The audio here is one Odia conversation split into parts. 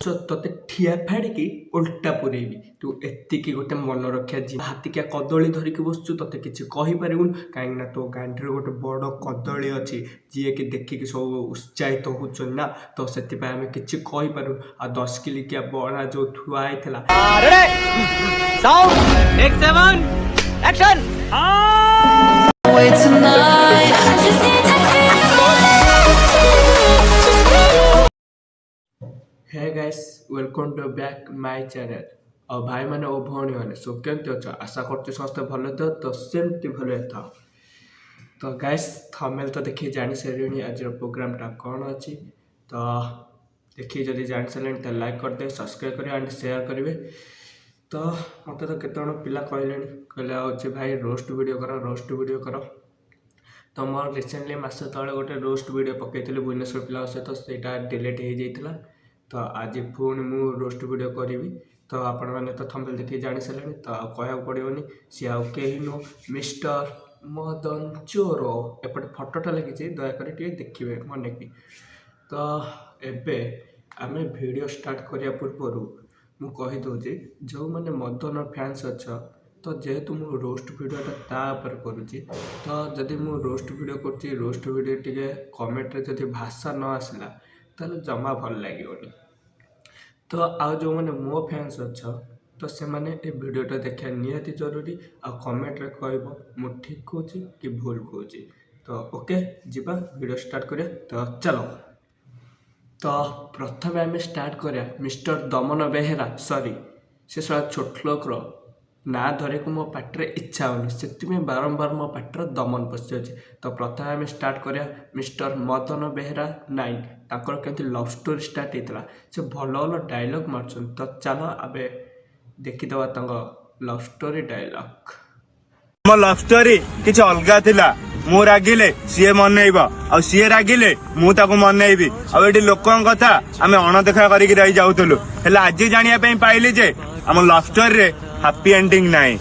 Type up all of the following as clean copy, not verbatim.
ତୋତେ ଠିଆ ଫାଡ଼ିକି ଓଲଟା ପୁରେଇବି। ତୁ ଏତିକି ଗୋଟେ ମନେ ରଖିଆ। ହାତିକିଆ କଦଳୀ ଧରିକି ବସୁଛୁ, ତୋତେ କିଛି କହିପାରିବୁନି, କାହିଁକିନା ତୋ ଗାଣ୍ଡିରେ ଗୋଟେ ବଡ଼ କଦଳୀ ଅଛି, ଯିଏକି ଦେଖିକି ସବୁ ଉତ୍ସାହିତ ହେଉଛନ୍ତି ନା। ତ ସେଥିପାଇଁ ଆମେ କିଛି କହିପାରୁନୁ। ଆଉ 10 କିଲିକିଆ ବରା ଯେଉଁ ଥୁଆ ହେଇଥିଲା। Take seven, action. Wait tonight. I just need to feel. Hey guys, welcome to back my channel. ଆଉ ଭାଇମାନେ ଓ ଭଉଣୀମାନେ ସବୁ କେମିତି ଅଛ? ଆଶା କରୁଛି ସମସ୍ତେ ଭଲ ଥିବ। ତ ସେମିତି ଭଲରେ ଥାଅ। ତ ଗାଇସ୍, ଥମ୍ବନେଲ୍ ତ ଦେଖିକି ଜାଣିସାରିଲେଣି ଆଜିର ପ୍ରୋଗ୍ରାମଟା କ'ଣ ଅଛି। ତ ଦେଖିକି ଯଦି ଜାଣିସାରିଲେଣି, ତାହେଲେ ଲାଇକ୍ କରିଦେବେ, ସବସ୍କ୍ରାଇବ୍ କରିବେ ଆଣ୍ଡ ସେୟାର କରିବେ। ତ ମୋତେ ତ କେତେଜଣ ପିଲା କହିଲେଣି, କହିଲେ ଆଉ ଅଛି ଭାଇ, ରୋଷ୍ଟ ଭିଡ଼ିଓ କର, ରୋଷ୍ଟ ଭିଡ଼ିଓ କର। ତ ମୋର ରିସେଣ୍ଟଲି ମାସେ ତଳେ ଗୋଟେ ରୋଷ୍ଟ ଭିଡ଼ିଓ ପକାଇଥିଲି ଭୁବନେଶ୍ୱର ପିଲାଙ୍କ ସହିତ, ସେଇଟା ଡିଲିଟ୍ ହେଇଯାଇଥିଲା। ତ ଆଜି ପୁଣି ମୁଁ ରୋଷ୍ଟ ଭିଡ଼ିଓ କରିବି। ତ ଆପଣମାନେ ତ ଥମ୍ବନେଲ୍ ଦେଖିକି ଜାଣିସାରିଲେଣି, ତ ଆଉ କହିବାକୁ ପଡ଼ିବନି। ସିଏ ଆଉ କେହି ନୁହଁ, ମିଷ୍ଟର ମଦନ ଚୋର। ଏପଟେ ଫଟୋଟା ଲାଗିଛି, ଦୟାକରି ଟିକେ ଦେଖିବେ ମନେକି। ତ ଏବେ ଆମେ ଭିଡ଼ିଓ ଷ୍ଟାର୍ଟ କରିବା ପୂର୍ବରୁ ମୁଁ କହିଦେଉଛି, ଯେଉଁମାନେ ମଦନ ଫ୍ୟାନ୍ସ ଅଛ, ତ ଯେହେତୁ ମୁଁ ରୋଷ୍ଟ ଭିଡ଼ିଓଟା ତା ଉପରେ କରୁଛି, ତ ଯଦି ମୁଁ ରୋଷ୍ଟ ଭିଡ଼ିଓ କରୁଛି, ରୋଷ୍ଟ ଭିଡ଼ିଓ ଟିକେ କମେଣ୍ଟରେ ଯଦି ଭାଷା ନ ଆସିଲା, ତାହେଲେ ଜମା ଭଲ ଲାଗିବନି। ତ ଆଉ ଯେଉଁମାନେ ମୋ ଫ୍ୟାନ୍ସ ଅଛ, ତ ସେମାନେ ଏ ଭିଡ଼ିଓଟା ଦେଖିବା ନିହାତି ଜରୁରୀ। ଆଉ କମେଣ୍ଟରେ କହିବ ମୁଁ ଠିକ୍ କହୁଛି କି ଭୁଲ କହୁଛି। ତ ଓକେ, ଯିବା, ଭିଡ଼ିଓ ଷ୍ଟାର୍ଟ କରିବା। ତ ଚାଲ। ତ ପ୍ରଥମେ ଆମେ ଷ୍ଟାର୍ଟ କରିବା ମିଷ୍ଟର ଦମନ ବେହେରା, ସରି, ସେ ଶଳା ଛୋଟ ଲୋକର ନାଁ ଧରିବାକୁ ମୋ ପାଟିରେ ଇଚ୍ଛା ହେଉନି, ସେଥିପାଇଁ ବାରମ୍ବାର ମୋ ପାଟିରେ ଦମନ ପଶିଯାଉଛି। ତ ପ୍ରଥମେ ଆମେ ଷ୍ଟାର୍ଟ କରିବା ମିଷ୍ଟର ମଦନ ବେହେରା 9। ତାଙ୍କର କେମିତି ଲଭ୍ ଷ୍ଟୋରି ଷ୍ଟାର୍ଟ ହେଇଥିଲା, ସେ ଭଲ ଭଲ ଡାଇଲଗ୍ ମାରୁଛନ୍ତି। ତ ଚାଲ, ଏବେ ଦେଖିଦେବା ତାଙ୍କ ଲଭ୍ ଷ୍ଟୋରି ଡାଇଲଗ୍। ମୋ ଲଭ୍ ଷ୍ଟୋରି କିଛି ଅଲଗା ଥିଲା। ମୁଁ ରାଗିଲେ ସିଏ ମନେଇବ, ଆଉ ସିଏ ରାଗିଲେ ମୁଁ ତାକୁ ମନେଇବି। ଆଉ ଏଠି ଲୋକଙ୍କ କଥା ଆମେ ଅଣଦେଖା କରିକି ରହି ଯାଉଥିଲୁ। ହେଲେ ଆଜି ଜାଣିବା ପାଇଁ ପାଇଲି ଯେ ଆମ ଲଭ୍ ଷ୍ଟୋରିରେ ହାପି ଏଣ୍ଡିଂ ନାହିଁ।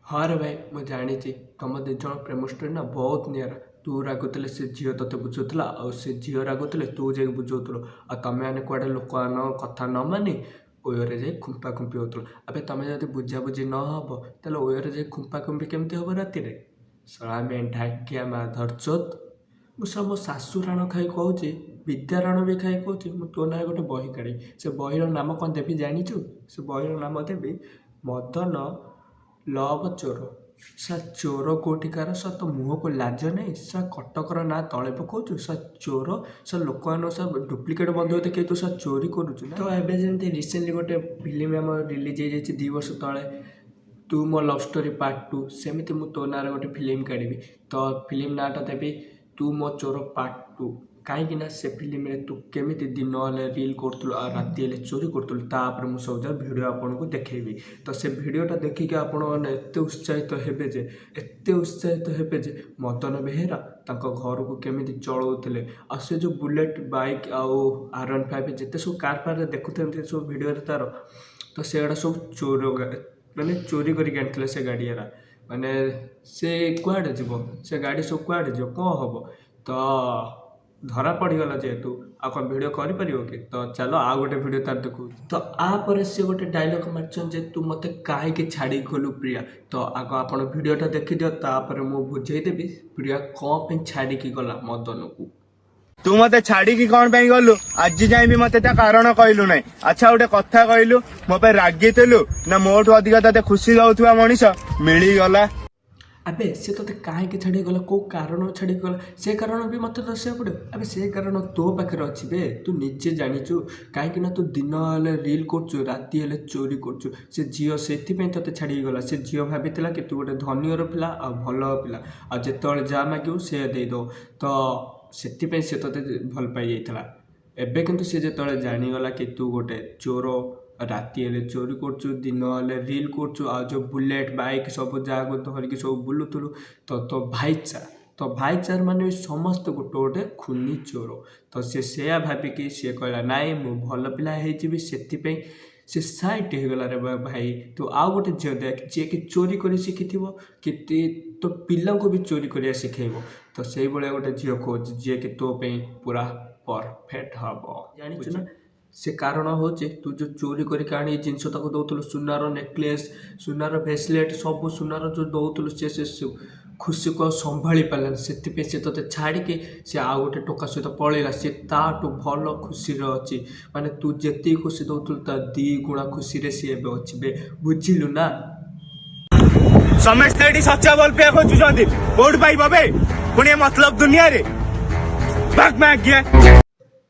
ହଁ ରେ ଭାଇ, ମୁଁ ଜାଣିଛି, ତମ ଦୁଇ ଜଣ ପ୍ରେମ ଷ୍ଟୋରି ନା ବହୁତ ନିଆରା। ତୁ ରାଗୁଥିଲେ ସେ ଝିଅ ତୋତେ ବୁଝାଉଥିଲା, ଆଉ ସେ ଝିଅ ରାଗୁଥିଲେ ତୁ ଯାଇକି ବୁଝାଉଥିଲୁ। ଆଉ ତମେ ମାନେ କୁଆଡ଼େ ଲୋକମାନଙ୍କ କଥା ନ ମାନି ଓୟରେ ଯାଇ ଖୁମ୍ପା ଖୁମ୍ପି ହେଉଥିଲ। ଆବେ, ତମେ ଯଦି ବୁଝାବୁଝି ନ ହବ, ତାହେଲେ ଓୟରେ ଯାଇ ଖୁମ୍ପା ଖୁମ୍ପି କେମିତି ହବ ରାତିରେ? ଶଳା ମେଣ୍ଢାକିଆ ମାଧରଚୋଦ। ମୁଁ ସବୁ ମୋ ଶାଶୁ ରାଣ ଖାଇ କହୁଛି, ବିଦ୍ୟା ରାଣ ବି ଖାଇ କହୁଛି, ମୁଁ ତୋ ନାଁରେ ଗୋଟେ ବହି କାଢ଼ିବି। ସେ ବହିର ନାମ କ'ଣ ଦେବି ଜାଣିଛୁ? ସେ ବହିର ନାମ ଦେବି ମଦନ ଲଭ ଚୋର। ସା ଚୋର କୋଉଠିକାର! ସା ତୋ ମୁହଁକୁ ଲାଜ ନାହିଁ? ସା କଟକର ନାଁ ତଳେ ପକଉଛୁ। ସା ଚୋର, ସା ଲୋକମାନଙ୍କୁ ସା ଡୁପ୍ଲିକେଟ୍ ବନ୍ଧୁକ ଦେଖେଇ ତୁ ସା ଚୋରି କରୁଛୁ ନା? ତ ଏବେ ଯେମିତି ରିସେଣ୍ଟଲି ଗୋଟେ ଫିଲ୍ମ ଆମର ରିଲିଜ୍ ହେଇଯାଇଛି 2 ବର୍ଷ ତଳେ, ତୁ ମୋ ଲଭ୍ ଷ୍ଟୋରି ପାର୍ଟ 2, ସେମିତି ମୁଁ ତୋ ନାଁରେ ଗୋଟେ ଫିଲ୍ମ କାଢ଼ିବି। ତ ଫିଲ୍ମ ନାଁଟା ଦେବି ତୁ ମୋ ଚୋର ପାର୍ଟ 2। କାହିଁକି ନା ସେ ଫିଲ୍ମରେ ତୁ କେମିତି ଦିନ ହେଲେ ରିଲ୍ କରୁଥିଲୁ ଆଉ ରାତି ହେଲେ ଚୋରି କରୁଥିଲୁ, ତାପରେ ମୁଁ ସବୁ ଯାକ ଭିଡ଼ିଓ ଆପଣଙ୍କୁ ଦେଖେଇବି। ତ ସେ ଭିଡ଼ିଓଟା ଦେଖିକି ଆପଣମାନେ ଏତେ ଉତ୍ସାହିତ ହେବେ ଯେ, ଏତେ ଉତ୍ସାହିତ ହେବେ ଯେ, ମଦନ ବେହେରା ତାଙ୍କ ଘରକୁ କେମିତି ଚଳଉଥିଲେ, ଆଉ ସେ ଯେଉଁ ବୁଲେଟ୍ ବାଇକ୍ ଆଉ R15, ଯେତେ ସବୁ କାର୍ ଫାର୍ରେ ଦେଖୁଥାନ୍ତି ସବୁ ଭିଡ଼ିଓରେ ତାର, ତ ସେଗୁଡ଼ା ସବୁ ଚୋର ମାନେ ଚୋରି କରିକି ଆଣିଥିଲେ ସେ ଗାଡ଼ି ଗୁଡ଼ା। ମାନେ ସେ କୁଆଡ଼େ ଯିବ? ସେ ଗାଡ଼ି ସବୁ କୁଆଡ଼େ ଯିବ? କ'ଣ ହବ? ତ ଧରା ପଡ଼ିଗଲା ଯେହେତୁ, ଆଉ କ'ଣ ଭିଡ଼ିଓ କରିପାରିବ କି? ତ ଚାଲ, ଆଉ ଗୋଟେ ଭିଡ଼ିଓ ତାର ଦେଖୁ। ତ ଆ ପରେ ସେ ଗୋଟେ ଡାଇଲଗ୍ ମାରିଛନ୍ତି ଯେ ତୁ ମୋତେ କାହିଁକି ଛାଡ଼ିକି ଗଲୁ ପ୍ରିୟା। ତ ଆଗ ଆପଣ ଭିଡ଼ିଓଟା ଦେଖିଦିଅ, ତାପରେ ମୁଁ ବୁଝେଇଦେବି ପ୍ରିୟା କ'ଣ ପାଇଁ ଛାଡ଼ିକି ଗଲା ମଦନକୁ। ତୁ ମତେ ଛାଡିକି କଣ ପାଇଁ ଗଲୁ, ଆଜି ଯାଏଁ ବି ମତେ ତା କାରଣ କହିଲୁ ନାହିଁ। ଆଚ୍ଛା, ଗୋଟେ କଥା କହିଲୁ, ମୋ ପାଇଁ ରାଗିଥିଲୁ ନା ମୋଠୁ ଅଧିକ ତତେ ଖୁସି ଦଉଥିବା ମଣିଷ ମିଳିଗଲା? ଆବେ, ସେ ତୋତେ କାହିଁକି ଛାଡ଼ିକି ଗଲା, କେଉଁ କାରଣ ଛାଡ଼ିକି ଗଲା, ସେ କାରଣ ବି ମୋତେ ଦର୍ଶିବାକୁ ପଡ଼ିବ? ଆବେ, ସେ କାରଣ ତୋ ପାଖରେ ଅଛି ବେ, ତୁ ନିଜେ ଜାଣିଛୁ। କାହିଁକି ନା ତୁ ଦିନ ହେଲେ ରିଲ୍ କରୁଛୁ, ରାତି ହେଲେ ଚୋରି କରୁଛୁ। ସେ ଝିଅ ସେଥିପାଇଁ ତୋତେ ଛାଡ଼ିକି ଗଲା। ସେ ଝିଅ ଭାବିଥିଲା କି ତୁ ଗୋଟେ ଧନୀଘର ପିଲା ଆଉ ଭଲ ପିଲା, ଆଉ ଯେତେବେଳେ ଯାହା ମାଗିବୁ ସେ ଦେଇଦେବ। ତ ସେଥିପାଇଁ ସେ ତୋତେ ଭଲ ପାଇଯାଇଥିଲା। ଏବେ କିନ୍ତୁ ସେ ଯେତେବେଳେ ଜାଣିଗଲା କି ତୁ ଗୋଟେ ଚୋର, ରାତି ହେଲେ ଚୋରି କରୁଛୁ, ଦିନ ହେଲେ ରିଲ୍ କରୁଛୁ, ଆଉ ଯେଉଁ ବୁଲେଟ୍ ବାଇକ୍ ସବୁ ଯାହାକୁ ଧରିକି ସବୁ ବୁଲୁଥିଲୁ, ତ ତୋ ଭାଇଚାର ମାନେ ବି ସମସ୍ତେ ଗୋଟେ ଗୋଟେ ଖୁନି ଚୋର। ତ ସେ ସେୟା ଭାବିକି ସିଏ କହିଲା, ନାଇଁ, ମୁଁ ଭଲ ପିଲା ହେଇଯିବି। ସେଥିପାଇଁ ସେ ସାଇଟ୍ ହେଇଗଲା ରେ ଭାଇ। ତୁ ଆଉ ଗୋଟେ ଝିଅ ଦେଖ, ଯିଏକି ଚୋରି କରି ଶିଖିଥିବ କି ତୋ ପିଲାଙ୍କୁ ବି ଚୋରି କରିବା ଶିଖେଇବ। ତ ସେଇଭଳିଆ ଗୋଟେ ଝିଅ ଖୋଜ, ଯିଏକି ତୋ ପାଇଁ ପୁରା ପରଫେକ୍ଟ ହବ। ଜାଣିଛୁ ନା? ସେ କାରଣ ହେଉଛି, ତୁ ଯେଉଁ ଚୋରି କରିକି ଆଣି ଜିନିଷ ତାକୁ ଦେଉଥିଲୁ, ସୁନାର ନେକଲେସ୍, ସୁନାର ବ୍ରେସଲେଟ୍, ସବୁ ସୁନାର ଯେଉଁ ଦେଉଥିଲୁ, ସେ ଖୁସିକୁ ଆଉ ସମ୍ଭାଳି ପାରିଲାନି। ସେଥିପାଇଁ ସେ ତୋତେ ଛାଡ଼ିକି ସେ ଆଉ ଗୋଟେ ଟୋକା ସହିତ ପଳେଇଲା। ସେ ତାଠୁ ଭଲ ଖୁସିରେ ଅଛି। ମାନେ ତୁ ଯେତିକି ଖୁସି ଦେଉଥିଲୁ, ତା 2 ଗୁଣା ଖୁସିରେ ସିଏ ଏବେ ଅଛି ବେ। ବୁଝିଲୁ ନା? ସମସ୍ତେ ଏଠି ସଚ୍ଚା ଭଲ ପାଇବା ଖୋଜୁଛନ୍ତି। କୋଉଠି ପାଇବ ବେ ପୁଣି ଏ ମତଲବ ଦୁନିଆରେ? ଭାଗ ମାଗିଆ।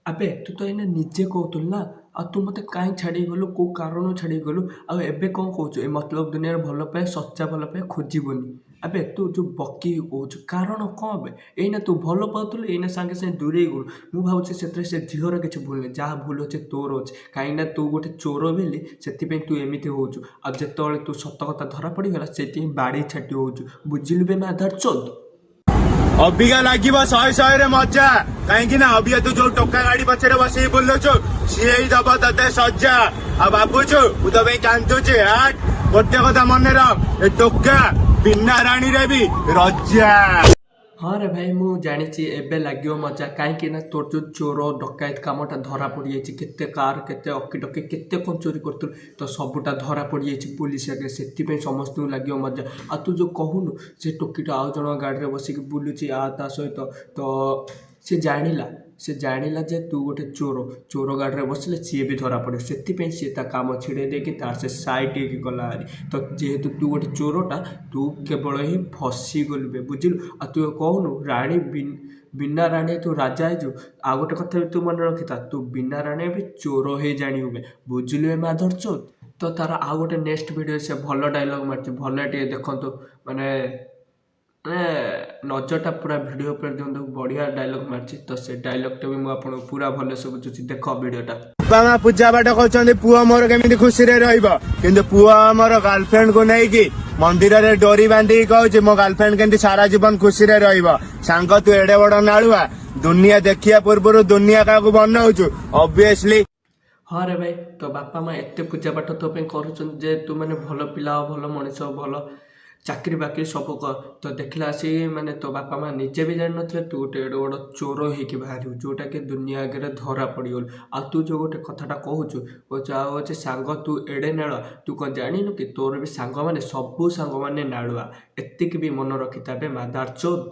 ଆବେ, ତୁ ତ ଏଇନା ନିଜେ କହୁଥିଲୁ ନା? ଆଉ ତୁ ମୋତେ କାହିଁ ଛାଡ଼ିକି ଗଲୁ? କେଉଁ କାରଣରୁ ଛାଡ଼ିକି ଗଲୁ? ଆଉ ଏବେ କ'ଣ କହୁଛୁ, ଏ ମତଲବ ଦୁନିଆରେ ଭଲ ପାଏ, ସଚ୍ଚା ଭଲ ପାଏ ଖୋଜିବନି? ଆବେ, ତୁ ଯେଉଁ ବକିକି କହୁଛୁ, କାରଣ କ'ଣ ବେ? ଏଇନା ତୁ ଭଲ ପାଉଥିଲୁ, ଏଇନା ସାଙ୍ଗେ ସାଙ୍ଗେ ଦୂରେଇ ଗଲୁ। ମୁଁ ଭାବୁଛି ସେଥିରେ ସେ ଝିଅର କିଛି ଭୁଲ ନାହିଁ, ଯାହା ଭୁଲ ଅଛି ତୋର ଅଛି। କାହିଁକିନା ତୁ ଗୋଟେ ଚୋର ବୋଲି ସେଥିପାଇଁ ତୁ ଏମିତି ହେଉଛୁ। ଆଉ ଯେତେବେଳେ ତୁ ସତ କଥା ଧରା ପଡ଼ିଗଲା, ସେଥିପାଇଁ ବାଡ଼ି ଛାଟି ହେଉଛୁ। ବୁଝିଲୁ ବେ ମାଦରଚୋଦ? ଅବିକା ଲାଗିବ ଶହେ ଶହେରେ ମଜା। କାହିଁକି ନା ଅବିକା ତୁ ଯୋଉ ଟୋକା ଗାଡି ପଛରେ ବସିକି ବୁଲୁଛୁ, ସିଏ ହିଁ ଦବ ତତେ ସଜା। ଆଉ ଭାବୁଛୁ ମୁଁ ତୋ ପାଇଁ କାନ୍ଦୁଛି? ହାଟ୍। ଗୋଟେ କଥା ମନେ ରଖ, ଏ ଟୋକା ବିନା ରାଣୀରେ ବି ରଜା। ହଁ ରେ ଭାଇ, ମୁଁ ଜାଣିଛି ଏବେ ଲାଗିବ ମଜା। କାହିଁକି ନା ତୋର ଯେଉଁ ଚୋର ଡକାୟତ କାମଟା ଧରା ପଡ଼ିଯାଇଛି। କେତେ କାର୍, କେତେ ଅକି ଟକି, କେତେ କ'ଣ ଚୋରି କରୁଥିଲୁ, ତ ସବୁଟା ଧରା ପଡ଼ିଯାଇଛି ପୋଲିସ ଆଗରେ। ସେଥିପାଇଁ ସମସ୍ତଙ୍କୁ ଲାଗିବ ମଜା। ଆଉ ତୁ ଯେଉଁ କହୁନୁ ସେ ଟୋକିଟା ଆଉ ଜଣଙ୍କ ଗାଡ଼ିରେ ବସିକି ବୁଲୁଛି ତା ସହିତ, ତ ସେ ଜାଣିଲା, ସେ ଜାଣିଲା ଯେ ତୁ ଗୋଟେ ଚୋର। ଚୋର ଗାଡ଼ିରେ ବସିଲେ ସିଏ ବି ଧରା ପଡ଼ିବ। ସେଥିପାଇଁ ସିଏ ତା କାମ ଛିଡ଼େଇ ଦେଇକି ତାର ସେ ସାଇଟ୍ ହେଇକି ଗଲା ହାରି। ତ ଯେହେତୁ ତୁ ଗୋଟେ ଚୋରଟା, ତୁ କେବଳ ହିଁ ଫସିଗଲୁ ବେ। ବୁଝିଲୁ? ଆଉ ତୁ କହୁନୁ ରାଣୀ ବିନା ରାଣୀ ତୁ ରାଜା ହେଇଯିବୁ। ଆଉ ଗୋଟେ କଥା ବି ତୁ ମନେ ରଖିଥା, ତୁ ବିନା ରାଣୀ ବି ଚୋର ହେଇ ଜାଣିବୁ ବେ। ବୁଝିଲୁ ଏ ମାଧରଚୋଦ? ତ ତାର ଆଉ ଗୋଟେ ନେକ୍ସଟ ଭିଡ଼ିଓ, ସେ ଭଲ ଡାଇଲଗ୍ ମାରିଛି, ଭଲ ଟିକେ ଦେଖନ୍ତୁ। ମାନେ ମାନେ ନଜରଟା ପୁରା ଭିଡ଼ିଓ ଉପରେ ଦିଅନ୍ତୁ। ବଢ଼ିଆ ଡାଇଲଗ୍ ମାରିଛି। ତ ସେ ଡାଇଲଗ୍ଟା ବି ମୁଁ ଆପଣଙ୍କୁ ପୁରା ଭଲସେ ବୁଝୁଛି। ଦେଖ ଭିଡ଼ିଓଟା। ବାପା ମା ପୂଜା ପାଠ କରୁଛନ୍ତି ପୁଅ ମୋର କେମିତି ଖୁସିରେ ରହିବ। କିନ୍ତୁ ପୁଅ ଆମର ଗାର୍ଲଫ୍ରେଣ୍ଡ କୁ ନେଇକି ମନ୍ଦିରରେ ଡୋରି ବାନ୍ଧିକି କହୁଛି, ମୋ ଗାର୍ଲଫ୍ରେଣ୍ଡ କେମିତି ସାରା ଜୀବନ ଖୁସିରେ ରହିବ। ସାଙ୍ଗ, ତୁ ଏଡେ ବଡ ନାଳୁଆ, ଦୁନିଆ ଦେଖିବା ପୂର୍ବରୁ ଦୁନିଆ କାହାକୁ ବନଉଛୁ ଅବଭିୟସଲି। ହଁ ରେ ଭାଇ, ତୋ ବାପା ମା ଏତେ ପୂଜା ପାଠ ତୋ ପାଇଁ କରୁଛନ୍ତି ଯେ ତୁ ମାନେ ଭଲ ପିଲା ହଉ, ଭଲ ମଣିଷ ହଉ, ଭଲ ଚାକିରି ବାକିରି ସବୁ କର। ତ ଦେଖିଲା ଆସିକି ମାନେ ତୋ ବାପା ମା ନିଜେ ବି ଜାଣିନଥିଲେ ତୁ ଗୋଟେ ଏଡ଼େ ବଡ଼ ଚୋର ହେଇକି ବାହାରିବୁ, ଯେଉଁଟାକି ଦୁନିଆ ଆଗରେ ଧରା ପଡ଼ିଗଲୁ। ଆଉ ତୁ ଯେଉଁ ଗୋଟେ କଥାଟା କହୁଛୁ, କହୁଛୁ ଆଉ ଅଛି ସାଙ୍ଗ, ତୁ ଏଡ଼େ ନାଳୁଆ, ତୁ କ'ଣ ଜାଣିନୁ କି ତୋର ବି ସାଙ୍ଗମାନେ, ସବୁ ସାଙ୍ଗମାନେ ନାଳୁଆ? ଏତିକି ବି ମନେ ରଖିଥା ବେ ମାଦାରଚୋଦ।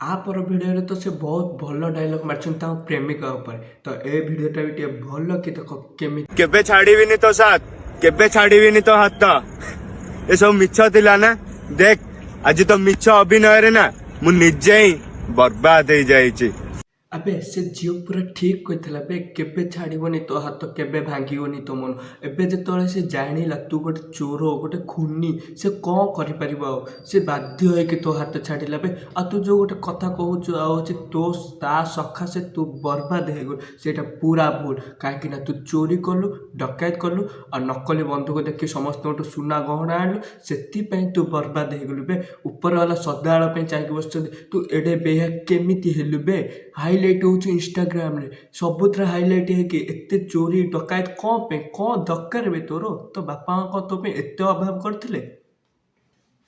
ଆ ପର ଭିଡ଼ିଓରେ ତ ସେ ବହୁତ ଭଲ ଡାଇଲଗ୍ ମାରିଛନ୍ତି ତାଙ୍କ ପ୍ରେମିକା ଉପରେ। ତ ଏ ଭିଡ଼ିଓଟା ବି ଟିକେ ଭଲ କି ଦେଖ କେମିତି। କେବେ ଛାଡିବିନି ତୋ ସାଥ, କେବେ ଛାଡିବିନି ତୋ ହାତ, ଏସବୁ ମିଛ ଥିଲା ନା? ଦେଖ, ଆଜି ତ ମିଛ ଅଭିନୟରେ ନା ମୁଁ ନିଜେ ହିଁ ବର୍ବାଦ ହେଇଯାଇଛି। ଆବେ, ସେ ଝିଅ ପୁରା ଠିକ୍ କହିଥିଲା ବେ, କେବେ ଛାଡ଼ିବନି ତୋ ହାତ, କେବେ ଭାଙ୍ଗିବନି ତୋ ମନ। ଏବେ ଯେତେବେଳେ ସେ ଜାଣିଲା ତୁ ଗୋଟେ ଚୋର, ଗୋଟେ ଖୁନି, ସେ କ'ଣ କରିପାରିବ ଆଉ? ସେ ବାଧ୍ୟ ହେଇକି ତୋ ହାତ ଛାଡ଼ିଲା ବେ। ଆଉ ତୁ ଯେଉଁ ଗୋଟେ କଥା କହୁଛୁ ଆଉ ହେଉଛି ତୋ ତା ସକାଶେ ତୁ ବର୍ବାଦ ହେଇଗଲୁ, ସେଇଟା ପୁରା ଭୁଲ। କାହିଁକି ନା ତୁ ଚୋରି କଲୁ, ଡକାୟତ କଲୁ ଆଉ ନକଲି ବନ୍ଧୁକ ଦେଖି ସମସ୍ତଙ୍କଠୁ ସୁନା ଗହଣା ଆଣିଲୁ, ସେଥିପାଇଁ ତୁ ବର୍ବାଦ ହେଇଗଲୁ ବେ। ଉପର ବାଲା ସଦାବେଳ ପାଇଁ ଚାହିଁକି ବସିଛନ୍ତି। ତୁ ଏଡ଼େ ବେହିଆ କେମିତି ହେଲୁ ବେ? ହାଇଲାଇଟ୍ ହେଉଛୁ ଇନଷ୍ଟାଗ୍ରାମରେ, ସବୁଥିରେ ହାଇଲାଇଟ୍ ହେଇକି ଏତେ ଚୋରି ଡକାୟତ କ'ଣ ପାଇଁ? କ'ଣ ଦରକାର ବେ ତୋର? ତୋ ବାପା ମା କ'ଣ ତୋ ପାଇଁ ଏତେ ଅଭାବ କରିଥିଲେ?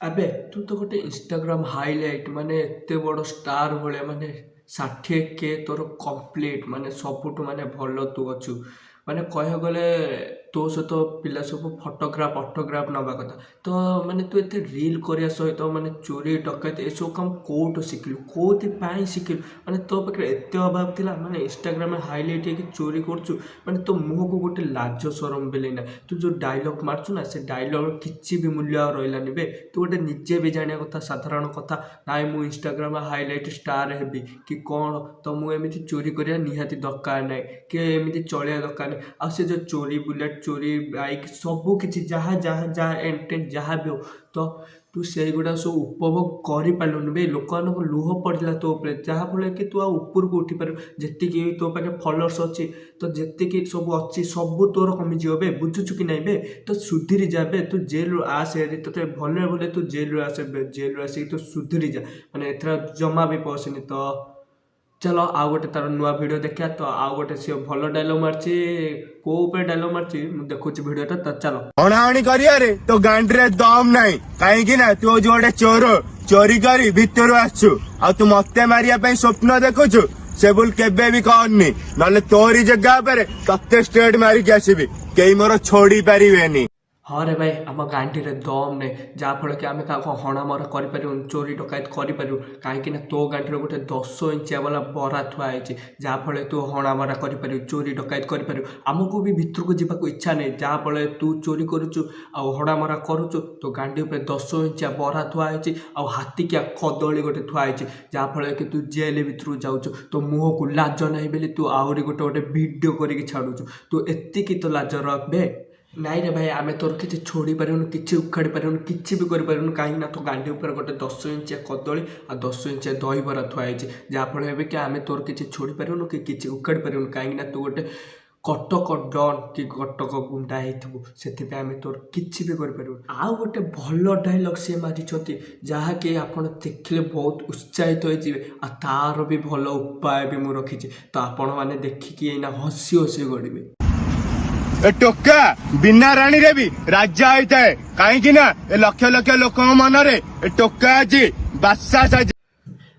ଆବେ, ତୁ ତ ଗୋଟେ ଇନଷ୍ଟାଗ୍ରାମ ହାଇଲାଇଟ୍, ମାନେ ଏତେ ବଡ଼ ଷ୍ଟାର ଭଳିଆ, ମାନେ 60K ତୋର କମ୍ପ୍ଲିଟ୍, ମାନେ ସବୁଠୁ ମାନେ ଭଲ ତୁ ଅଛୁ। ମାନେ କହିବାକୁ ଗଲେ ତୋ ସହିତ ପିଲା ସବୁ ଫଟୋଗ୍ରାଫ, ଅଟୋଗ୍ରାଫ ନେବା କଥା। ତ ମାନେ ତୁ ଏତେ ରିଲ୍ କରିବା ସହିତ ମାନେ ଚୋରି ଡକାୟତ ଏସବୁ କାମ କେଉଁଠୁ ଶିଖିଲୁ? କେଉଁଥିପାଇଁ ଶିଖିଲୁ? ମାନେ ତୋ ପାଖରେ ଏତେ ଅଭାବ ଥିଲା? ମାନେ ଇନଷ୍ଟାଗ୍ରାମରେ ହାଇଲାଇଟ୍ ହେଇକି ଚୋରି କରୁଛୁ, ମାନେ ତୋ ମୁହଁକୁ ଗୋଟେ ଲାଜ ସରମ ବି ନାହିଁ। ତୁ ଯେଉଁ ଡାଇଲଗ୍ ମାରୁଛୁ ନା, ସେ ଡାଇଲଗ୍ର କିଛି ବି ମୂଲ୍ୟ ଆଉ ରହିଲାନି ବେ। ତୁ ଗୋଟେ ନିଜେ ବି ଜାଣିବା କଥା, ସାଧାରଣ କଥା, ନାଇଁ ମୁଁ ଇନଷ୍ଟାଗ୍ରାମ ହାଇଲାଇଟ୍ ଷ୍ଟାର ହେବି କି କ'ଣ, ତ ମୁଁ ଏମିତି ଚୋରି କରିବା ନିହାତି ଦରକାର ନାହିଁ କି ଏମିତି ଚଳିବା ଦରକାର ନାହିଁ। ଆଉ ସେ ଯେଉଁ ଚୋରି ବୁଲେଟ୍, ଚୋରି ବାଇକ୍, ସବୁ କିଛି ଯାହା ଯାହା ଯାହା ଏଣ୍ଟ ଟେଣ୍ଟ ଯାହା ବି ହଉ, ତ ତୁ ସେଇଗୁଡ଼ା ସବୁ ଉପଭୋଗ କରିପାରିଲୁନି ବେ। ଲୋକମାନଙ୍କୁ ଲୁହ ପଡ଼ିଲା ତୋ ଉପରେ, ଯାହାଫଳରେ କି ତୁ ଆଉ ଉପରକୁ ଉଠିପାରିବୁ। ଯେତିକି ତୋ ପାଖରେ ଫଲୋଅର୍ସ ଅଛି, ତ ଯେତିକି ସବୁ ଅଛି, ସବୁ ତୋର କମିଯିବ ବେ। ବୁଝୁଛୁ କି ନାହିଁ ବେ? ତ ସୁଧୁରି ଯା ବେ। ତୁ ଜେଲରୁ ଆସେ ହେରି, ତୋତେ ଭଲରେ ଭଲରେ ତୁ ଜେଲରୁ ଆସେ ବେ। ଜେଲରୁ ଆସିକି ତୁ ସୁଧୁରି ଯା, ମାନେ ଏଥର ଜମା ବି ପଶିନି। ତ ଚାଲ, ଆଉ ଗୋଟେ ତାର ନୂଆ ଭିଡ଼ିଓ ଦେଖିବା। ତ ଆଉ ଗୋଟେ ସିଏ ଭଲ ଡାଇଲଗ୍ ମାରିଛି। କୋଉ ଉପରେ ଡାଇଲଗ୍ ମାରିଛି, ମୁଁ ଦେଖୁଛି ଭିଡ଼ିଓଟା। ତ ଚାଲ। ଅଣାଅଣି କରିବାରେ ତୋ ଗାଣ୍ଡିରେ ଦମ ନାହିଁ। କାହିଁକି ନା ତୁ ହଉଛୁ ଗୋଟେ ଚୋର, ଚୋରି କରି ଭିତରୁ ଆସିଛୁ ଆଉ ତୁ ମତେ ମାରିବା ପାଇଁ ସ୍ୱପ୍ନ ଦେଖୁଛୁ। ସେ ଭୁଲ କେବେ ବି କରନି, ନହେଲେ ତୋରି ଜାଗା ଉପରେ ତତେ ଷ୍ଟ୍ରେଟ୍ ମାରିକି ଆସିବି, କେହି ମୋର ଛୋଡି ପାରିବେନି। ହଁ ରେ ଭାଇ, ଆମ ଗାଣ୍ଡିରେ ଦମ୍ ନାହିଁ, ଯାହାଫଳରେ କି ଆମେ କାହାକୁ ହଣାମରା କରିପାରିବୁନି, ଚୋରି ଡକାୟତ କରିପାରିବୁ। କାହିଁକି ନା ତୋ ଗାଣ୍ଡିରେ ଗୋଟେ 10 ଇଞ୍ଚିଆ ବାଲା ବରା ଥୁଆ ହେଇଛି, ଯାହାଫଳରେ ତୁ ହଣାମରା କରିପାରିବୁ, ଚୋରି ଡକାୟତ କରିପାରିବୁ। ଆମକୁ ବି ଭିତରକୁ ଯିବାକୁ ଇଚ୍ଛା ନାହିଁ, ଯାହାଫଳରେ ତୁ ଚୋରି କରୁଛୁ ଆଉ ହଣାମରା କରୁଛୁ। ତୋ ଗାଣ୍ଡି ଉପରେ 10 ଇଞ୍ଚିଆ ବରା ଥୁଆ ହେଇଛି ଆଉ ହାତିକିଆ କଦଳୀ ଗୋଟେ ଥୁଆ ହେଇଛି, ଯାହାଫଳରେ କି ତୁ ଜେଲ୍ ଭିତରକୁ ଯାଉଛୁ। ତୋ ମୁହଁକୁ ଲାଜ ନାହିଁ ବୋଲି ତୁ ଆହୁରି ଗୋଟେ ଗୋଟେ ଭିଡ଼ିଓ କରିକି ଛାଡ଼ୁଛୁ। ତୁ ଏତିକି ତ ଲାଜ ରଖ ବେ। ନାଇଁ ରେ ଭାଇ, ଆମେ ତୋର କିଛି ଛୋଡ଼ି ପାରିବୁନି, କିଛି ଉଖାଡ଼ି ପାରିବୁନି, କିଛି ବି କରିପାରିବୁନି। କାହିଁକି ନା ତୋ ଗାଣ୍ଡି ଉପରେ ଗୋଟେ 10 ଇଞ୍ଚିଆ କଦଳୀ ଆଉ 10 ଇଞ୍ଚିଆ ଦହିବରା ଥୁଆ ହେଇଛି, ଯାହାଫଳରେ ଏବେ କି ଆମେ ତୋର କିଛି ଛୋଡ଼ି ପାରିବୁନି କି କିଛି ଉଖାଡ଼ି ପାରିବୁନି। କାହିଁକି ନା ତୁ ଗୋଟେ କଟକ ଡନ୍ କି କଟକ ଗୁଣ୍ଡା ହେଇଥିବୁ, ସେଥିପାଇଁ ଆମେ ତୋର କିଛି ବି କରିପାରିବୁନି। ଆଉ ଗୋଟେ ଭଲ ଡାଇଲଗ୍ ସିଏ ମାରିଛନ୍ତି, ଯାହାକି ଆପଣ ଦେଖିଲେ ବହୁତ ଉତ୍ସାହିତ ହେଇଯିବେ। ଆଉ ତାର ବି ଭଲ ଉପାୟ ବି ମୁଁ ରଖିଛି। ତ ଆପଣମାନେ ଦେଖିକି ଏଇନା ହସି ହସି ଗଡ଼ିବେ। ଏ ଟୋକା ବିନା ରାଣୀରେ ବି ରାଜା ହେଇଥାଏ, କାହିଁକି ନା ଏ ଲକ୍ଷ ଲକ୍ଷ ଲୋକଙ୍କ ମନରେ ଏ ଟୋକା ଆଜି ବାଦଶା ସାଜି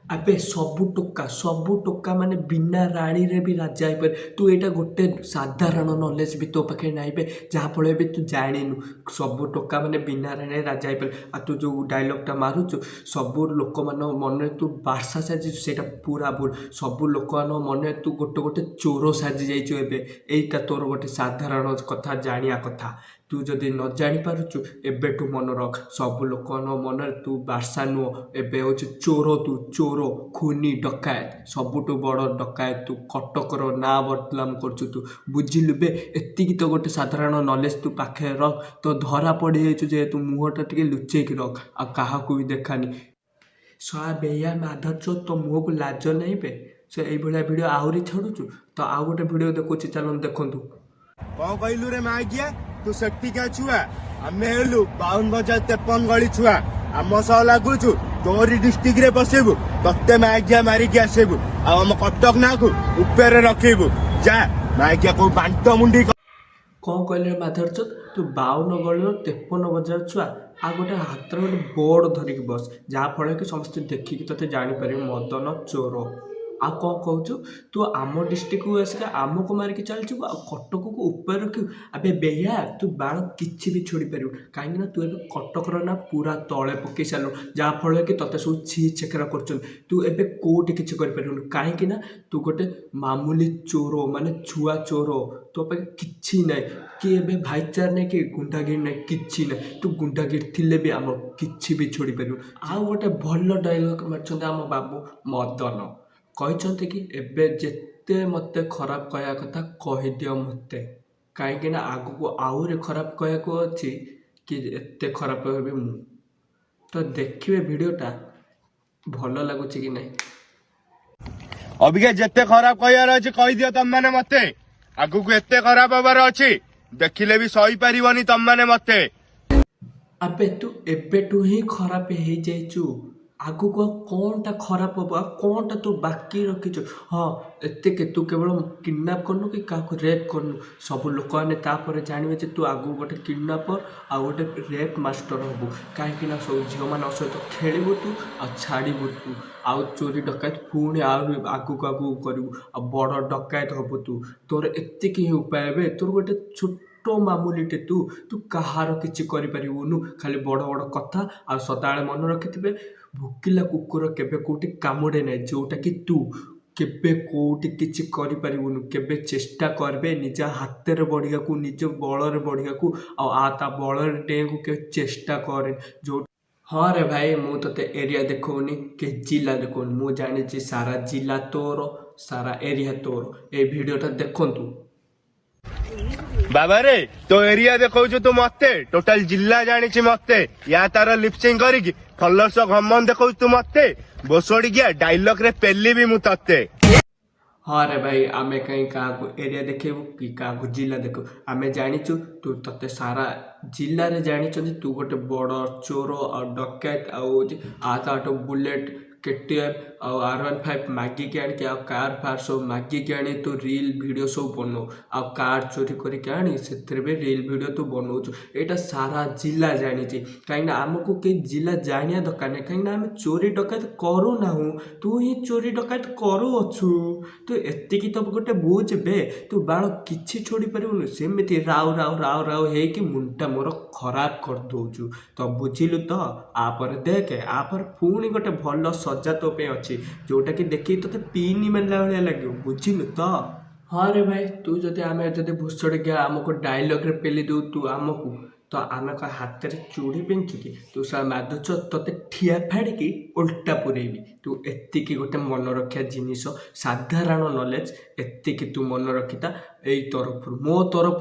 ଆବେ, ସବୁ ଟୋକା ମାନେ ବିନା ରାଣୀରେ ବି ରାଜା ହେଇପାରେ। ତୁ ଏଇଟା ଗୋଟେ ସାଧାରଣ ନଲେଜ ବି ତୋ ପାଖରେ ନାହିଁ ବେ, ଯାହାଫଳରେ ବି ତୁ ଜାଣିନୁ ସବୁ ଟୋକା ମାନେ ବିନା ରାଣୀରେ ରାଜା ହେଇପାରେ। ଆଉ ତୁ ଯେଉଁ ଡାଇଲଗ୍ଟା ମାରୁଛୁ, ସବୁ ଲୋକମାନଙ୍କ ମନରେ ତୁ ବାଦଶା ସାଜିଛୁ, ସେଇଟା ପୁରା ଭୁଲ। ସବୁ ଲୋକମାନଙ୍କ ମନରେ ତୁ ଗୋଟେ ଗୋଟେ ଚୋର ସାଜି ଯାଇଛୁ ଏବେ। ଏଇଟା ତୋର ଗୋଟେ ସାଧାରଣ କଥା ଜାଣିବା କଥା। ତୁ ଯଦି ନ ଜାଣିପାରୁଛୁ, ଏବେଠୁ ମନେ ରଖ, ସବୁ ଲୋକମାନଙ୍କ ମନରେ ତୁ ବାଦଶା ନୁହଁ, ଏବେ ହେଉଛି ଚୋର। ତୁ ଚୋର, ଖୁନି, ଡକାୟତ, ସବୁଠୁ ବଡ଼ ଡକାୟତ ତୁ। କଟକର ନାଁ ବଦନାମ କରୁଛୁ ତୁ, ବୁଝିଲୁ ବେ? ଏତିକି ତ ଗୋଟେ ସାଧାରଣ ନଲେଜ ତୁ ପାଖରେ ରଖ। ତ ଧରା ପଡ଼ିଯାଇଛୁ ଯେହେତୁ, ମୁହଁଟା ଟିକେ ଲୁଚେଇକି ରଖ ଆଉ କାହାକୁ ବି ଦେଖାନି। ଶଳା ବେହିଆ ମାଦରଚୋଦ, ତୋ ମୁହଁକୁ ଲାଜ ନାହିଁ ବେ? ସେ ଏଇଭଳିଆ ଭିଡ଼ିଓ ଆହୁରି ଛାଡ଼ୁଛୁ। ତ ଆଉ ଗୋଟେ ଭିଡ଼ିଓ ଦେଖୁଛି, ଚାଲନ୍ତୁ ଦେଖନ୍ତୁ। କଣ କହିଲୁ ରେ ମାଗିଆ? ତୁ ସେଠିକା ଛୁଆ, ଆମେ ହେଲୁ 52 ବଜାର 53 ଗଳି ଛୁଆ। ଆମ ସହ ଲାଗୁଛୁ, ତୋରି ଡିଷ୍ଟ୍ରିକ୍ଟ ରେ ବସିବୁ, ତତେ ମାଗିଆ ମାରିକି ଆସିବୁ ଆଉ ଆମ କଟକ ନାଁକୁ ଉପରେ ରଖିବୁ। ଯା ମାଗିଆ, କୋଉ ବାଣ୍ଟ ମୁଣ୍ଡି। କ'ଣ କହିଲେ ମାଦରଚୋଦ? ତୁ 52 ଗଳିର 53 ବଜାର ଛୁଆ। ଆଉ ଗୋଟେ ହାତରେ ଗୋଟେ ବୋର୍ଡ଼ ଧରିକି ବସ, ଯାହାଫଳରେ କି ସମସ୍ତେ ଦେଖିକି ତୋତେ ଜାଣିପାରିବେ, ମଦନ ଚୋର। ଆଉ କ'ଣ କହୁଛୁ? ତୁ ଆମ ଡିଷ୍ଟ୍ରିକ୍ଟକୁ ଆସିକି ଆମକୁ ମାରିକି ଚାଲିଯିବୁ ଆଉ କଟକକୁ ଉପରେ ରଖିବୁ? ଆବେ ବେହିଆ, ତୁ ବାଳ କିଛି ବି ଛୋଡ଼ି ପାରିବୁ, କାହିଁକିନା ତୁ ଏବେ କଟକର ନା ପୁରା ତଳେ ପକେଇ ସାରିଲୁ, ଯାହାଫଳରେ କି ତୋତେ ସବୁ ଛି ଛେକରା କରୁଛନ୍ତି। ତୁ ଏବେ କେଉଁଠି କିଛି କରିପାରିବୁନି, କାହିଁକି ନା ତୁ ଗୋଟେ ମାମୁଲି ଚୋର, ମାନେ ଛୁଆ ଚୋର। ତୋ ପାଖେ କିଛି ନାହିଁ କି ଏବେ ଭାଇଚାରା ନାହିଁ କି ଗୁଣ୍ଡାଗିରି ନାହିଁ, କିଛି ନାହିଁ। ତୁ ଗୁଣ୍ଡାଗିରି ଥିଲେ ବି ଆମର କିଛି ବି ଛୋଡ଼ି ପାରିବୁ। ଆଉ ଗୋଟେ ଭଲ ଡାଇଲଗ୍ ମାରିଛନ୍ତି ଆମ ବାବୁ ମଦନ। କହିଛନ୍ତି କି ଏବେ ଯେତେ ମୋତେ ଖରାପ କହିବା କଥା କହିଦିଅ ମୋତେ, କାହିଁକି ନା ଆଗକୁ ଆହୁରି ଖରାପ କହିବାକୁ ଅଛି କି ଏତେ ଖରାପ ହେବି ମୁଁ। ତ ଦେଖିବେ ଭିଡ଼ିଓଟା ଭଲ ଲାଗୁଛି କି ନାହିଁ। ଅବିକା ଯେତେ ଖରାପ କହିବାର ଅଛି କହିଦିଅ ତମମାନେ ମତେ। ଆଗକୁ ଏତେ ଖରାପ ହବାର ଅଛି, ଦେଖିଲେ ବି ସହିପାରିବନି ତମମାନେ ମତେ। ଆବେ, ତୁ ଏବେଠୁ ହିଁ ଖରାପ ହେଇଯାଇଛୁ, ଆଗକୁ ଆଉ କ'ଣଟା ଖରାପ ହବ? ଆଉ କ'ଣଟା ତୁ ବାକି ରଖିଛୁ? ହଁ, ଏତିକି, ତୁ କେବଳ କିଡ଼ନାପ୍ କରିନୁ କି କାହାକୁ ରେପ୍ କରିନୁ। ସବୁ ଲୋକମାନେ ତାପରେ ଜାଣିବେ ଯେ ତୁ ଆଗକୁ ଗୋଟେ କିଡ଼ନାପର୍ ଆଉ ଗୋଟେ ରେପ୍ ମାଷ୍ଟର ହବୁ, କାହିଁକି ନା ସବୁ ଝିଅମାନଙ୍କ ସହିତ ଖେଳିବୁ ତୁ ଆଉ ଛାଡ଼ିବୁ ତୁ, ଆଉ ଚୋରି ଡକାୟତ ପୁଣି ଆହୁରି ଆଗକୁ ଆଗକୁ କରିବୁ ଆଉ ବଡ଼ ଡକାୟତ ହବୁ ତୁ। ତୋର ଏତିକି ହିଁ ଉପାୟ ଏବେ। ତୋର ଗୋଟେ ଛୋଟ ମାମୁଲିଟେ ତୁ। ତୁ କାହାର କିଛି କରିପାରିବୁନୁ, ଖାଲି ବଡ଼ ବଡ଼ କଥା। ଆଉ ସଦାବେଳେ ମନେ ରଖିଥିବେ, ଭୋକିଲା କୁକୁର କେବେ କେଉଁଠି କାମୁଡ଼େ ନାହିଁ, ଯେଉଁଟାକି ତୁ କେବେ କେଉଁଠି କିଛି କରିପାରିବୁନୁ। କେବେ ଚେଷ୍ଟା କରିବେ ନିଜ ହାତରେ ବଢ଼ିବାକୁ, ନିଜ ବଳରେ ବଢ଼ିବାକୁ ଆଉ ତା ବଳରେ ଡେଇଁବାକୁ କେବେ ଚେଷ୍ଟା କରେନି ଯେଉଁ। ହଁ ରେ ଭାଇ, ମୁଁ ତୋତେ ଏରିଆ ଦେଖାଉନି କି ଜିଲ୍ଲା ଦେଖାଉନି। ମୁଁ ଜାଣିଛି ସାରା ଜିଲ୍ଲା ତୋର, ସାରା ଏରିଆ ତୋର। ଏଇ ଭିଡ଼ିଓଟା ଦେଖନ୍ତୁ। ବାବାରେ, ତୋ ଏରିଆ ଦେଖଉଛୁ ତୁ ମତେ? ଟୋଟାଲ ଜିଲ୍ଲା ଜାଣିଛି ମତେ। ୟା ତାର ଲିପସିଂ କରିକି ଫଲୋଅର୍ସ ଘମନ ଦେଖଉଛୁ ତୁ ମତେ? ବୋସୋଡିକିଆ, ଡାଇଲଗ ରେ ପେଲିବି ମୁଁ ତତେ। ହଁ ରେ ଭାଇ, ଆମେ କାହିଁ କାହାକୁ ଏରିଆ ଦେଖେଇବୁ କି କାହାକୁ ଜିଲ୍ଲା ଦେଖେଇବୁ? ଆମେ ଜାଣିଛୁ ତୁ, ତତେ ସାରା ଜିଲ୍ଲାରେ ଜାଣିଛନ୍ତି, ତୁ ଗୋଟେ ବଡ଼ ଚୋର ଆଉ ଡକାୟତ ଆଉ ହେଉଛି ଆ ତାଠୁ ବୁଲେଟ୍, କେଟିଏମ୍। ଆଉ R15 ମାଗିକି ଆଣିକି ଆଉ କାର୍ ଫାର୍ ସବୁ ମାଗିକି ଆଣି ତୁ ରିଲ୍ ଭିଡ଼ିଓ ସବୁ ବନଉ, ଆଉ କାର୍ ଚୋରି କରିକି ଆଣି ସେଥିରେ ବି ରିଲ୍ ଭିଡ଼ିଓ ତୁ ବନଉଛୁ। ଏଇଟା ସାରା ଜିଲ୍ଲା ଜାଣିଛି, କାହିଁକିନା ଆମକୁ କେହି ଜିଲ୍ଲା ଜାଣିବା ଦରକାର ନାହିଁ, କାହିଁକିନା ଆମେ ଚୋରି ଡକାୟତ କରୁନାହୁଁ, ତୁ ହିଁ ଚୋରି ଡକାୟତ କରୁଅଛୁ। ତୁ ଏତିକି ତ ଗୋଟେ ବୁଝ ବେ, ତୁ ବାଳ କିଛି ଛୋଡ଼ି ପାରିବୁନୁ। ସେମିତି ରାଉ ରାଉ ରାଉ ରାଉ ହେଇକି ମୁଣ୍ଡଟା ମୋର ଖରାପ କରିଦେଉଛୁ। ତ ବୁଝିଲୁ ତ? ଆପରେ ଦେଖେ, ଆପରେ ପୁଣି ଗୋଟେ ଭଲ ସଜା ତୋ ପାଇଁ ଅଛି, ଯେଉଁଟାକି ଦେଖିକି ତୋତେ ପିଇନି ମାରିଲା ଭଳିଆ ଲାଗିବ। ବୁଝିଲୁ ତ? ହଁ ରେ ଭାଇ, ତୁ ଯଦି ଆମେ ଯଦି ଭୁଷଡ଼ି ଗିଆ ଆମକୁ ଡାଇଲଗ୍ରେ ପେଲି ଦେଉ ତୁ ଆମକୁ, ତ ଆମେ କ'ଣ ହାତରେ ଚୁଡ଼ି ପିନ୍ଧୁଛୁ କି? ତୁ ଶଳା ମାଧୁଚ, ତୋତେ ଠିଆ ଫାଡ଼ିକି ଓଲଟା ପୁରେଇବି। ତୁ ଏତିକି ଗୋଟେ ମନେ ରଖିବା ଜିନିଷ, ସାଧାରଣ ନଲେଜ ଏତିକି ତୁ ମନେ ରଖିଥା। ଏଇ ତରଫରୁ,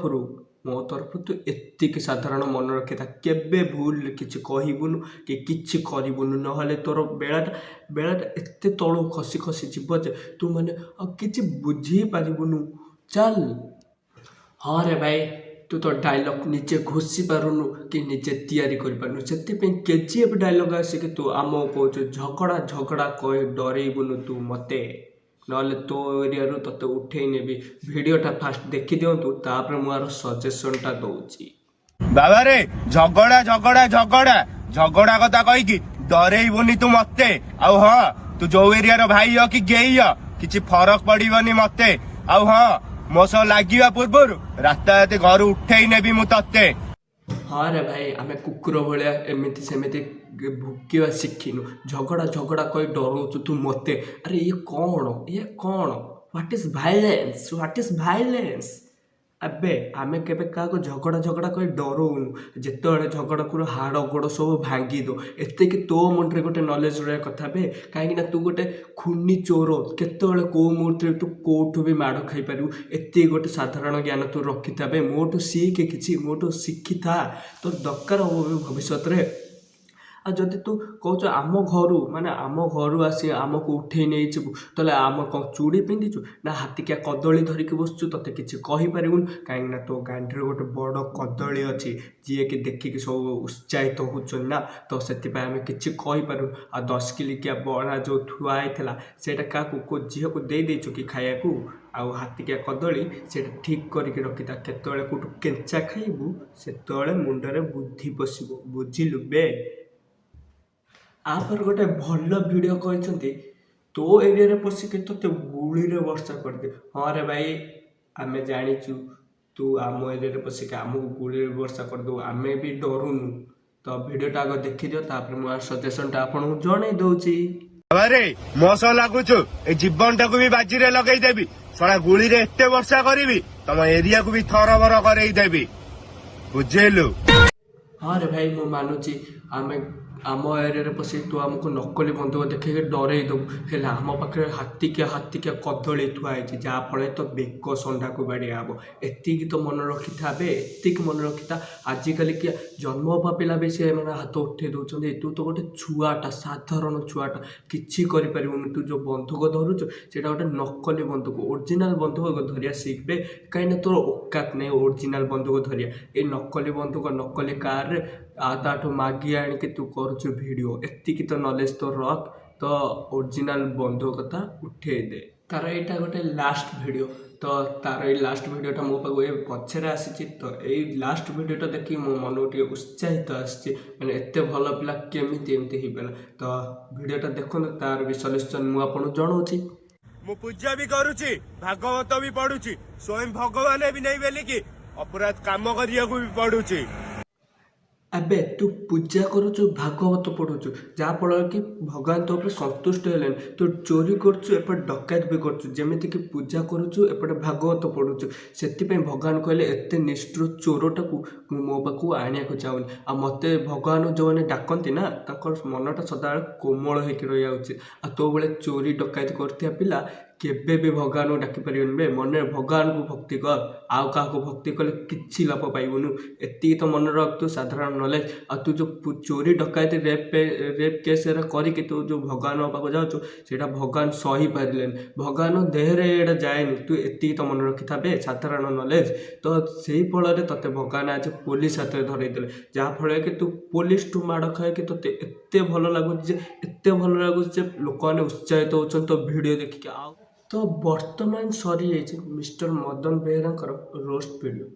ମୋ ତରଫରୁ ତୁ ଏତିକି ସାଧାରଣ ମନେ ରଖିଥା, କେବେ ଭୁଲରେ କିଛି କହିବୁନୁ କି କିଛି କରିବୁନୁ, ନହେଲେ ତୋର ବେଳାଟା ବେଳାଟା ଏତେ ତଳକୁ ଖସି ଖସି ଯିବ ଯେ ତୁ ମାନେ ଆଉ କିଛି ବୁଝି ପାରିବୁନୁ। ଚାଲ। ହଁ ରେ ଭାଇ, ତୁ ତ ଡାଇଲଗ୍ ନିଜେ ଘୋଷି ପାରୁନୁ କି ନିଜେ ତିଆରି କରିପାରୁନୁ, ସେଥିପାଇଁ କେଜିଏଫ୍ ଡାଇଲଗ୍ ଆସିକି ତୁ ଆମକୁ କହୁଛୁ ଝଗଡ଼ା ଝଗଡ଼ା କହି ଡରେଇବୁନୁ ତୁ ମୋତେ, ନହେଲେ ତୋ ଏରିଆରୁ ତୋତେ ଉଠେଇ ନେବି। ଭିଡ଼ିଓଟା ଫାଷ୍ଟ ଦେଖିଦିଅନ୍ତୁ, ତାପରେ ମୁଁ ଆର ସଜେସନଟା ଦଉଛି। ବାବାରେ, ଝଗଡା ଝଗଡା ଝଗଡା ଝଗଡା କଥା କହିକି ଡରେଇବୁନି ତୁ ମତେ। ଆଉ ହଁ, ତୁ ଯୋଉ ଏରିଆର ଭାଇ ହ କି ଗେଇ ହ, କିଛି ଫରକ ପଡିବନି ମତେ। ଆଉ ହଁ, ମୋ ସହ ଲାଗିବା ପୂର୍ବରୁ ରାତାରାତି ଘରୁ ଉଠେଇ ନେବି ମୁଁ ତତେ। ହଁ ରେ ଭାଇ, ଆମେ କୁକୁର ଭଳିଆ ଏମିତି ସେମିତି ଭୁକିବା ଶିଖିନୁ। ଝଗଡ଼ା ଝଗଡ଼ା କହି ଡରଉଛୁ ତୁ ମୋତେ। ଆରେ ଇଏ କ'ଣ? ଇଏ କ'ଣ? What is violence? What is violence? ଆବେ, ଆମେ କେବେ କାହାକୁ ଝଗଡ଼ା ଝଗଡ଼ା କହି ଡରଉନୁ। ଯେତେବେଳେ ଝଗଡ଼ା କରୁ, ହାଡ଼ ଗୋଡ଼ ସବୁ ଭାଙ୍ଗି ଦଉ। ଏତିକି ତୋ ମୁଣ୍ଡରେ ଗୋଟେ ନଲେଜ ରହିବା କଥା ବେ, କାହିଁକିନା ତୁ ଗୋଟେ ଖୁନି ଚୋର, କେତେବେଳେ କେଉଁ ମୁହୂର୍ତ୍ତରେ ତୁ କେଉଁଠୁ ବି ମାଡ଼ ଖାଇପାରିବୁ। ଏତିକି ଗୋଟେ ସାଧାରଣ ଜ୍ଞାନ ତୁ ରଖିଥା ବେ। ମୋଠୁ ଶିଖ କିଛି, ମୋଠୁ ଶିଖିଥା, ତୋର ଦରକାର ହବ ବି ଭବିଷ୍ୟତରେ। ଆଉ ଯଦି ତୁ କହୁଛୁ ଆମ ଘରୁ, ମାନେ ଆମ ଘରୁ ଆସି ଆମକୁ ଉଠେଇ ନେଇଯିବୁ, ତାହେଲେ ଆମେ କ'ଣ ଚୁଡ଼ି ପିନ୍ଧିଛୁ ନା ହାତିକିଆ କଦଳୀ ଧରିକି ବସିଛୁ? ତୋତେ କିଛି କହିପାରିବୁନି, କାହିଁକିନା ତୋ ଗାଣ୍ଡିରେ ଗୋଟେ ବଡ଼ କଦଳୀ ଅଛି, ଯିଏକି ଦେଖିକି ସବୁ ଉତ୍ସାହିତ ହେଉଛନ୍ତି ନା, ତ ସେଥିପାଇଁ ଆମେ କିଛି କହିପାରୁନୁ। ଆଉ 10 କିଲିକିଆ ବରା ଯେଉଁ ଥୁଆ ହେଇଥିଲା, ସେଇଟା କାହାକୁ, କେଉଁ ଝିଅକୁ ଦେଇ ଦେଇଛୁ କି ଖାଇବାକୁ? ଆଉ ହାତିକିଆ କଦଳୀ ସେଇଟା ଠିକ୍ କରିକି ରଖିଥା। କେତେବେଳେ କେଉଁଠୁ କେଞ୍ଚା ଖାଇବୁ, ସେତେବେଳେ ମୁଣ୍ଡରେ ବୁଦ୍ଧି ପଶିବ। ବୁଝିଲୁ ବେ? ଆପରେ ଗୋଟେ ଭଲ ଭିଡ଼ିଓ କହିଛନ୍ତି, ତୋ ଏରିଆରେ ପଶିକି ତୋତେ ଗୁଳିରେ ବର୍ଷା କରିଦେ। ହଁ ରେ ଭାଇ, ଆମେ ଜାଣିଛୁ ତୁ ଆମ ଏରିଆରେ ପଶିକି ଆମକୁ ଗୁଳିରେ ବର୍ଷା କରିଦେବୁ। ଆମେ ବି ଡରୁନୁ। ତ ଭିଡ଼ିଓଟା ଆଗ ଦେଖିଦିଅ, ତାପରେ ମୁଁ ସଜେସନଟା ଆପଣଙ୍କୁ ଜଣେଇ ଦଉଛି। ବାବାରେ, ମୋ ସହ ଲାଗୁଛୁ, ଏ ଜୀବନଟାକୁ ବି ବାଜିରେ ଲଗେଇଦେବି। ଶଳା, ଗୁଳିରେ ଏତେ ବର୍ଷା କରିବି, ତମ ଏରିଆକୁ ବି ଥରଭର କରେଇ ଦେବି। ବୁଝିଲୁ? ହଁ ରେ ଭାଇ, ମୁଁ ମାନୁଛି, ଆମେ ଆମ ଏରିଆରେ ପଶିକି ତୁ ଆମକୁ ନକଲି ବନ୍ଧୁକ ଦେଖେଇକି ଡରେଇ ଦେବୁ, ହେଲେ ଆମ ପାଖରେ ହାତିକିଆ ହାତିକିଆ କଦଳୀ ଥୁଆ ହେଇଛି, ଯାହାଫଳରେ ତୋ ବେକ ଶଣ୍ଢାକୁ ବାଡ଼ିଆ ହବ। ଏତିକି ତ ମନେ ରଖିଥା ବେ, ଏତିକି ମନେ ରଖିଥା। ଆଜିକାଲି କିଏ ଜନ୍ମ ହେବା ପିଲା ବି ସେମାନେ ହାତ ଉଠେଇ ଦେଉଛନ୍ତି। ତୁ ତ ଗୋଟେ ଛୁଆଟା, ସାଧାରଣ ଛୁଆଟା, କିଛି କରିପାରିବୁନି। ତୁ ଯେଉଁ ବନ୍ଧୁକ ଧରୁଛୁ, ସେଇଟା ଗୋଟେ ନକଲି ବନ୍ଧୁକ। ଓରିଜିନାଲ ବନ୍ଧୁକ ଧରିବା ଶିଖବେ, କାହିଁକିନା ତୋର ଓକାତ ନାହିଁ ଓରିଜିନାଲ ବନ୍ଧୁକ ଧରିବା। ଏ ନକଲି ବନ୍ଧୁକ, ନକଲି କାରରେ ଆଉ ତାଠୁ ମାଗି ଆଣିକି ତୁ କରୁଛୁ ଭିଡ଼ିଓ। ଏତିକି ତ ନଲେଜ ତୋର ରଖ, ତ ଓରିଜିନାଲ ବନ୍ଧୁକ କଥା ଉଠେଇ ଦେ। ତାର ଏଇଟା ଗୋଟେ ଲାଷ୍ଟ ଭିଡ଼ିଓ। ତ ତାର ଏଇ ଲାଷ୍ଟ ଭିଡ଼ିଓଟା ମୋ ପାଖକୁ ଏ ପଛରେ ଆସିଛି। ତ ଏଇ ଲାଷ୍ଟ ଭିଡ଼ିଓଟା ଦେଖିକି ମୋ ମନକୁ ଟିକେ ଉତ୍ସାହିତ ଆସିଛି, ମାନେ ଏତେ ଭଲ ପିଲା କେମିତି ଏମିତି ହେଇପାରିଲା। ତ ଭିଡ଼ିଓଟା ଦେଖନ୍ତୁ, ତାର ବି ସଲ୍ୟୁସନ୍ ମୁଁ ଆପଣଙ୍କୁ ଜଣାଉଛି। ମୁଁ ପୂଜା ବି କରୁଛି, ଭାଗବତ ବି ପଢୁଛି, ସ୍ୱୟଂ ଭଗବାନ ବି ନେଇ ବୋଲିକି ଅପରାଧ କାମ କରିବାକୁ ବି ପଡୁଛି। ଆବେ, ତୁ ପୂଜା କରୁଛୁ, ଭାଗବତ ପଢ଼ୁଛୁ, ଯାହାଫଳରେ କି ଭଗବାନ ତୋ ଉପରେ ସନ୍ତୁଷ୍ଟ ହେଲେନି। ତୁ ଚୋରି କରୁଛୁ, ଏପଟେ ଡକାୟତ ବି କରୁଛୁ। ଯେମିତିକି ପୂଜା କରୁଛୁ, ଏପଟେ ଭାଗବତ ପଢ଼ୁଛୁ, ସେଥିପାଇଁ ଭଗବାନ କହିଲେ, ଏତେ ନିଷ୍ଠୁର ଚୋରଟାକୁ ମୁଁ ମୋ ପାଖକୁ ଆଣିବାକୁ ଚାହୁଁନି। ଆଉ ମୋତେ ଭଗବାନ ଯେଉଁମାନେ ଡାକନ୍ତି ନା, ତାଙ୍କର ମନଟା ସଦାବେଳେ କୋମଳ ହେଇକି ରହିବା ଉଚିତ। ଆଉ ତୋ ଭଳିଆ ଚୋରି ଡକାୟତ କରୁଥିବା ପିଲା କେବେ ବି ଭଗବାନଙ୍କୁ ଡାକିପାରିବୁନି ବେ। ମନରେ ଭଗବାନଙ୍କୁ ଭକ୍ତି କର, ଆଉ କାହାକୁ ଭକ୍ତି କଲେ କିଛି ଲାଭ ପାଇବୁନୁ। ଏତିକି ତ ମନେ ରଖ ତୁ, ସାଧାରଣ ନଲେଜ। ଆଉ ତୁ ଯେଉଁ ଚୋରି, ଡକାୟତି, ରେପ୍ ରେପ୍ କେସ୍ ଏରା କରିକି ତୁ ଯେଉଁ ଭଗବାନଙ୍କ ପାଖକୁ ଯାଉଛୁ, ସେଇଟା ଭଗବାନ ସହିପାରିଲେନି। ଭଗବାନ ଦେହରେ ଏଇଟା ଯାଏନି। ତୁ ଏତିକି ତ ମନେ ରଖିଥା ବେ, ସାଧାରଣ ନଲେଜ। ତ ସେଇ ଫଳରେ ତୋତେ ଭଗବାନ ଆଜି ପୋଲିସ ହାତରେ ଧରେଇଦେଲେ, ଯାହାଫଳରେ କି ତୁ ପୋଲିସଠୁ ମାଡ଼ ଖାଇକି ତୋତେ ଏତେ ଭଲ ଲାଗୁଛି ଯେ, ଏତେ ଭଲ ଲାଗୁଛି ଯେ ଲୋକମାନେ ଉତ୍ସାହିତ ହେଉଛନ୍ତି ତୋ ଭିଡ଼ିଓ ଦେଖିକି। ଆଉ ତ ବର୍ତ୍ତମାନ ସରିଯାଇଛି ମିଷ୍ଟର ମଦନ ବେହେରାଙ୍କର ରୋଷ୍ଟ ଭିଡ଼ିଓ।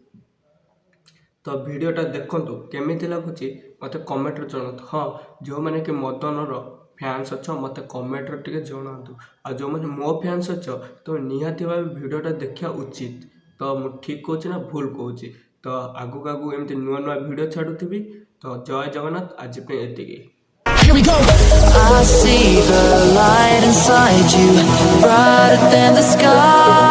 ତ ଭିଡ଼ିଓଟା ଦେଖନ୍ତୁ, କେମିତି ଲାଗୁଛି ମୋତେ କମେଣ୍ଟରେ ଜଣାନ୍ତୁ। ହଁ, ଯେଉଁମାନେ କି ମଦନର ଫ୍ୟାନ୍ସ ଅଛ, ମୋତେ କମେଣ୍ଟରେ ଟିକେ ଜଣାନ୍ତୁ। ଆଉ ଯେଉଁମାନେ ମୋ ଫ୍ୟାନ୍ସ ଅଛ, ତ ନିହାତି ଭାବେ ଭିଡ଼ିଓଟା ଦେଖିବା ଉଚିତ। ତ ମୁଁ ଠିକ୍ କହୁଛି ନା ଭୁଲ କହୁଛି? ତ ଆଗକୁ ଆଗକୁ ଏମିତି ନୂଆ ନୂଆ ଭିଡ଼ିଓ ଛାଡ଼ୁଥିବି। ତ ଜୟ ଜଗନ୍ନାଥ, ଆଜି ପାଇଁ ଏତିକି। Here we go. I see the light inside you, brighter than the sky.